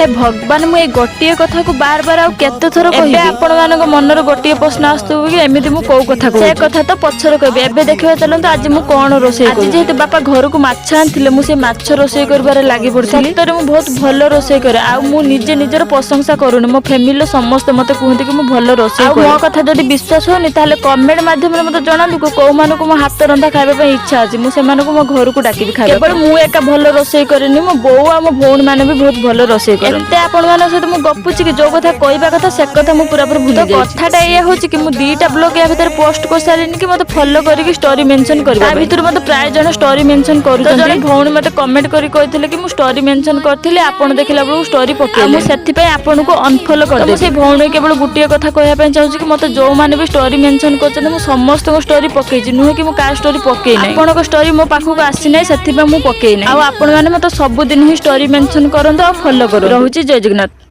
ହେ ଭଗବାନ, ମୁଁ ଏଇ ଗୋଟିଏ କଥାକୁ ବାର ବାର ଆଉ କେତେ ଥର କହିବି? ଆପଣମାନଙ୍କ ମନରେ ଗୋଟିଏ ପ୍ରଶ୍ନ ଆସୁଥିବ କି ଏମିତି ମୁଁ କୋଉ କଥା କହୁଛି। ସେ କଥା ତ ପଛରେ କହିବି, ଏବେ ଦେଖିବା ଚାଲନ୍ତୁ ଆଜି ମୁଁ କଣ ରୋଷେଇ କରୁଛି। ଯେହେତୁ ବାପା ଘରକୁ ମାଛ ଆଣିଥିଲେ, ମୁଁ ସେ ମାଛ ରୋଷେଇ କରିବାରେ ଲାଗି ପଡିଥିଲି। ସତରେ ମୁଁ ବହୁତ ଭଲ ରୋଷେଇ କରେ ଆଉ ମୁଁ ନିଜେ ନିଜର ପ୍ରଶଂସା କରୁନି, ମୋ ଫ୍ୟାମିଲିର ସମସ୍ତେ ମତେ କୁହନ୍ତି କି ମୁଁ ଭଲ ରୋଷେଇ କରେ। ମୋ କଥା ଯଦି ବିଶ୍ୱାସ ହଉନି, ତାହେଲେ କମେଣ୍ଟ ମାଧ୍ୟମରେ ମତେ ଜଣାନ୍ତୁ କି କୋଉମାନଙ୍କୁ ମୋ ହାତ ରନ୍ଧା ଖାଇବା ପାଇଁ ଇଚ୍ଛା ଅଛି। ମୁଁ ସେମାନଙ୍କୁ ମୋ ଘରକୁ ଡାକିବି ଖାଇବା। କେବଳ ମୁଁ ଏକା ଭଲ ରୋଷେଇ କରେନି, ମୋ ବୋଉ ଆଉ ମୋ ଭଉଣୀ ମାନେ ବି ବହୁତ ଭଲ ରୋଷେଇ କରନ୍ତି। ଏତେ ଆପଣମାନଙ୍କ ସହିତ ମୁଁ ଗପୁଛି କି ଯୋଉ କଥା କହିବା କଥା ସେ କଥା ମୁଁ ପୁରାପୁରି ଭୁଲି ଯାଇଛି। କଥାଟା ଏଇଆ ହଉଛି କି ମୁଁ 2ଟା ବ୍ଲଗ ୟା ଭିତରେ ପୋଷ୍ଟ କରିସାରିଲିନି କି ମତେ ଫଲୋ କରିକି ଷ୍ଟୋରି ମେନସନ କରିବା। ତା ଭିତରୁ ମତେ ପ୍ରାୟ ଜଣ ଷ୍ଟୋରି ମେନସନ କରୁଛନ୍ତି। ଜଣେ ଭଉଣୀ ମତେ କମେଣ୍ଟ କରି କହିଥିଲେ କି ମୁଁ ଷ୍ଟୋରି ମେନସନ କରିଥିଲି, ଆପଣ ଦେଖିଲା ବେଳକୁ ଷ୍ଟୋରି ପକେଇଲେ, ମୁଁ ସେଥିପାଇଁ ଆପଣଙ୍କୁ ଅନଫଲୋ କରିଦେଲି। ମୁଁ ସେଇ ଭଉଣୀ କେବଳ ଗୋଟିଏ କଥା କହିବା ପାଇଁ ଚାହୁଁଛି କି ମତେ ଯୋଉମାନେ ବି ଷ୍ଟୋରି ମେନସନ କରୁଛନ୍ତି, ମୁଁ ସମସ୍ତଙ୍କ ଷ୍ଟୋରି ପକେଇଛି। ନୁହେଁ କି ମୁଁ କାହା ଷ୍ଟୋରି ପକେଇ ନାହିଁ। ଆପଣଙ୍କ ଷ୍ଟୋରି ମୋ ପାଖକୁ ଆସିନାହିଁ, ସେଥିପାଇଁ ମୁଁ ପକେଇ ନାହିଁ। ଆଉ ଆପଣମାନେ ମତେ ସବୁଦିନ ହିଁ ଷ୍ଟୋରି ମେନସନ କରନ୍ତୁ ଆଉ ଫଲୋ କରନ୍ତୁ। ରହୁଛି, ଜୟ ଜଗନ୍ନାଥ।